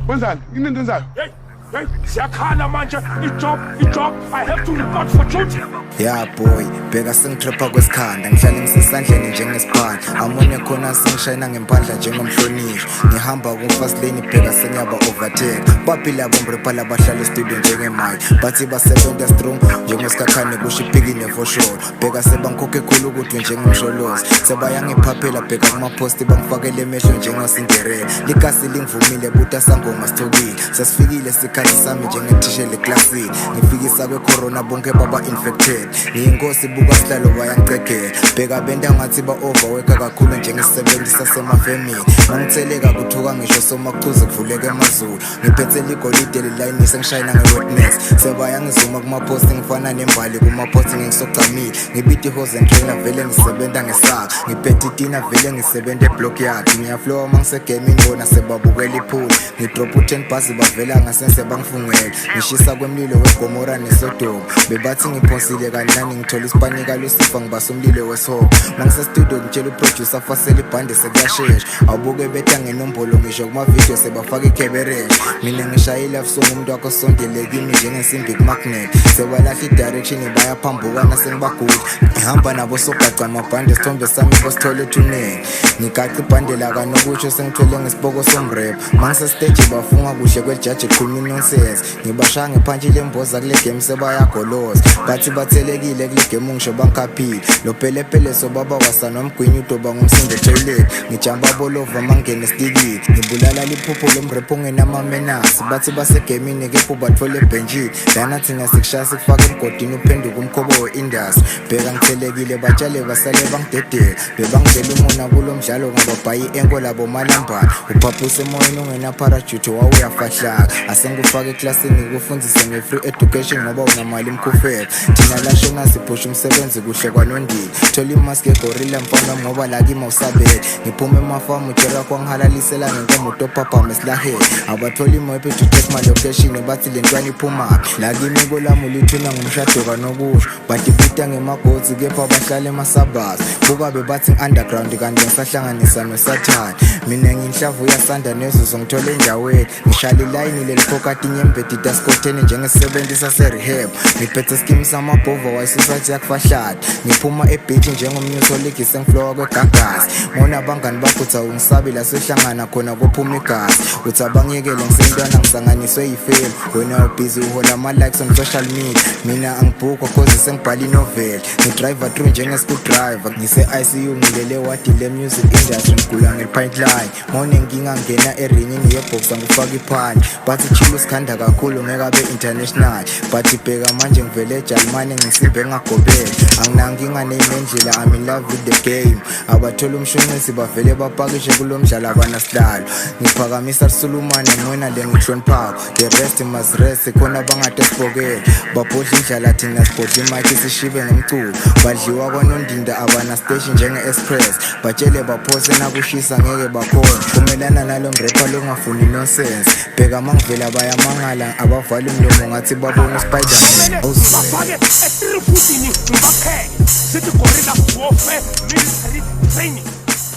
Wenzani? Yini into enzayo? Hey, hey, siyakhala manje. I-job, i-job. I have to report for duty. Ya boy, bheka sengitrapha kwesikhanda, ngihlale ngisesandleni njengesiphandla, amone khona sengishayina ngempandla njengomhlonishwa, ngihamba ku-fast lane, bheka sengiyaba overtake, baphi labo mrepha labahlala estudio njengemike, bathi basebenza strong njengosikhakhane, kusho ipiki nefosholo, bheka sebangikhokhe khulu ukuthi njengomsholozi, sebayangiphaphela, bheka kumaphosti bangifakele emehlo njengocinderella, ligasi lingivumile buta sangoma sithokile, sesifikile sikhathi sami njengethisha eklasini, ngifikisa kwe-corona bonke baba infected, ngiyinkosi buka sihlalo bayangicegela, bheka benta ngathi ba-overworka kakhulu njengesisebenzi sasemafemini, mangitheleka kuthuka ngisho somachuze kuvuleka emazulu, ngiphethe ligolide lelayini sengishayina nge-wetness, sebayangizuma kumaphosti ngifana nembali kumaphosti ngisogcamile, ngibita i-hose and trainer vele ngisebenza ngesaka, ngiphethe itina vele ngisebenza eblock yard, ngiyaflowa mangisegemini bona sebabukela iphula, ngidrop u-10 bus bavela ngasense bangifungele, ngishisa kwemlilo wegomora nesodoma, bebathi ngiphonsile kanani ngithola isipanika lusifa ngibasa umlilo wesihogo, mangisestudio ngitshela uproducer afasele ibhande sekuyashesha, awubuke beta ngenombolo ngisho kumavidiyo sebafaka ikhebereshe, mina ngishayile song umuntu wakho sondele kimi njengensimbi kumagnet, sebalahla i-direction bayaphambuka nasengibagula, ngihamba nabo sogaca amabhande sithombe sami bosithole ethuneni, ngigaca ibhande lakanokusho sengithwele ngesipoko somrep, mangisesteji bafunga kuhle kwelijaji ekhuluma inonsense, ngibashaya ngephantshi lemboza kule game sebayagoloza, bathi bathelekile kule game ngisho bangikhaphile, lo pelepele sobaba kwasanomgwinyi udoba ngumsindo etoilet, ngijamba bolova mangene esitikini, ngibulala liphupho lomrepho ongenamamenasi, bathi basegemini kepha ubathole ebhentshini, lana thina sikushaya sikufaka emgodini uphenduke umkhobo we-industry, bheka ngithelekile batshale basale bangidedela, bebangidela umona kulo mdlalo ngababhayi i-enko labo malambane, uphaphuse emoyeni ungena-parachute wawuyafahlaka, asengikufake eklasini ngikufundise nge-free education ngoba unamali imkhufela, thina lashona siphusha umsebenzi kuhle kwanondile, thola imaski egorilla mfana ngoba la kimi awusabele, ngiphume emafamu ujera kwangihalalisela ngenkomo utophaphama esilaheni, abatholi imephi to check my location bathi le ntwana iphumaphi, la kimi kolami lithuna ngumshado kanokusho, badibita ngemagothi kepha bahlala emasabazi, buka bebathi ngi-underground kanti ngisahlanganisa nosathane, mina nginhlavu yasanda nezuzo ngithole endaweni, ngishala ilayini lelikhokati inyembedi dasikhotheni njengesisebenzi sase-rehab, ngiphethe skimu samabhova wayisusathi yakufahlada, ngiphuma ebhithi njengomnyuso ligise ngiflowa kwegagasi, ngona abangani bakho uthi awungisabi la sihlangana khona kuphuma igazi, uthi abangiyekele ngisentwana ngisanganiswe yifemu, wena ubhizi uhola ama-likes on social media, mina angibhukwa cause sengibhala inoveli, ngidriver through njenge-school driver, ngise-ICU ngilele wadi le-music industry ngigula nge-pipeline, mawunenkinga ngena eringini yeboxa ngufaka iphanti, bathi chill usikhanda kakhulu ngeke abe international, but bheka manje ngivele ejalimane ngisimbe engagobele, anginankinga neyimendlela I'm in love with the game, abathola umshunqisi bavele bapakishe kulo mdlalo abanasihlalo, ngiphakamisa lisulumane ngwena le ngihloniphako, the rest must rest khona bangade sibokele, babhodla indlala thina sibhodla imakhi sishibe ngomculo, badliwa kwanondinda abana station njenge-express, batshele baphose nakushisa ngeke bakhona, kumelana nalo mrepha longafuni nonsense, bheka mangivela bayamangala abavali umlomo ngathi babona uSpiderman. Kumele ngibafake etrifutini ngibapheke sithi guerrilla warfare military training,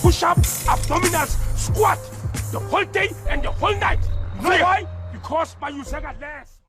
push up, abdominals, squat the whole day and the whole night. You know why? Because bayuseka less.